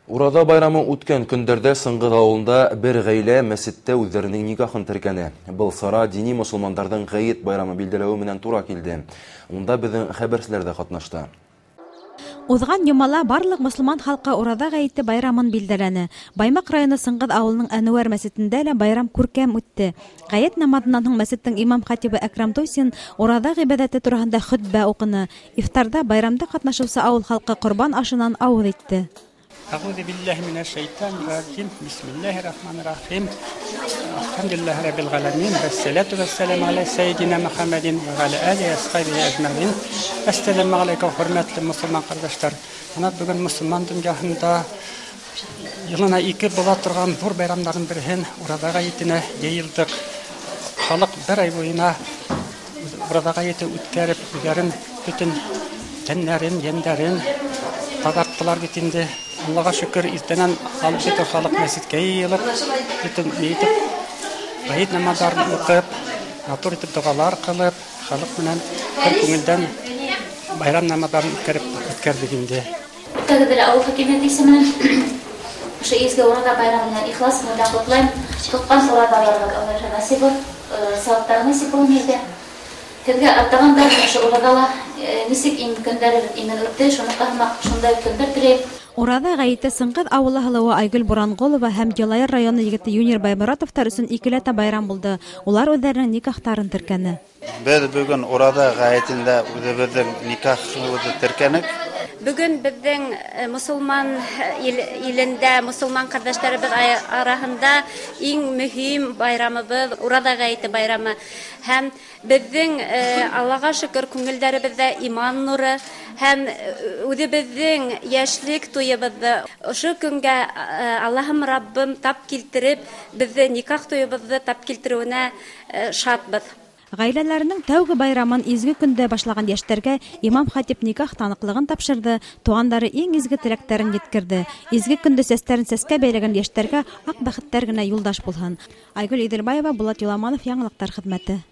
Ураҙа байрамы үткән көндәрҙә Сыңғыҙ ауылында бер ғаилә мәсеттә үҙҙәренең никахын теркәне. Был сара дини мосолмандарҙың ғәйет байрамы билдәләүе менән тура килде. Унда беҙҙең хәбәрселәр ҙә ҡатнашты. Уҙған йомала барлыҡ мосолман халҡы Ураҙа ғәйете байрамын билдәләне. Баймаҡ районы Сыңғыҙ ауылының Әнүәр мәсетендә лә байрам күркәм үтте. Ғәйет намаҙынан һуң мәсеттең имам хатибы Әкрам Тусин ураҙа ғибәҙәте тураһында хөтбә уҡыны. Ифтарҙа байрамда ҡатнашыусы ауыл халҡы ҡорбан ашынан ауыҙ итте. أعوذ بالله من الشيطان الرجيم بسم الله الرحمن الرحيم الحمد لله رب العالمين والصلاة والسلام على سيدنا محمد وعلى آله وصحبه أجمعين. السلام عليكم хөрмәтле мосолман ҡәрҙәштәр. Бына бөгөн мосолман донъяһында йылына ике була торған ҙур байрамдарҙың береһен Ураҙа ғәйетенә йыйылдыҡ. Халыҡ бер ай буйына Ураҙа ғәйете үткәреп, үҙҙәрен бөтөн тәннәрен, йәндәрен таҙарттылар бит инде. Аллаға шөкөр, иртәнән алып бөтөн халыҡ мәсеткә йыйылып, бөтөн итеп ғәйет намаҙҙарын уҡып, матур итеп доғалар ҡылып, халыҡ менән бер күңелдән байрам намаҙҙарын үткәреп үткәрҙек инде. Бөтәгеҙҙе лә ауыл хакимиәте исеменән ошо изге Ураҙа байрамы менән ихлас күңелдән ҡотлайым. Тотҡан ураҙаларығыҙ Аллаһ насип булһын, сауаптары насип булһын һеҙгә. Һеҙгә артабан да ошо ураҙала нисек көндәрегеҙ имен үтте, шуныҡы һымаҡ шундай көндәр теләйем. Ураҙа ғәйете Сыңғыҙ ауылы һылыуы Айгөл Буранғолова һәм Йылайыр районы егете Юнир Байморатовтар өсөн икеләтә байрам булды. Улар үҙҙәренең никахтарын теркәне. Беҙ бөгөн Ураҙа ғәйетендә үҙебеҙҙең никахыбыҙҙы теркәнек. Бөгөн беҙҙең мосолман илендә мосолман ҡәрҙәштәребеҙ араһында иң мөһим байрамыбыҙ Ураҙа ғәйете байрамы. Һәм беҙҙең Аллаға шөкөр күңелдәребеҙҙә иман нуры һәм үҙебеҙҙең йәшлек туйыбыҙҙы ошо көнгә Аллаһым Раббым тап килтереп, беҙҙе никах туйыбыҙҙы тап килтереүенә шатбыҙ. Ғаиләләренең тәүге байрамын изге көндә башлаған йәштәргә имам хатип никах таныҡлығын тапшырды, туғандары иң изге теләктәрен еткерҙе. Изге көндә сәстәрен сәскә бәйләгән йәштәргә аҡ бәхеттәр генә юлдаш булһын. Айгөл Иҙелбаева, Булат Юламанов, яңылыҡтар хеҙмәте.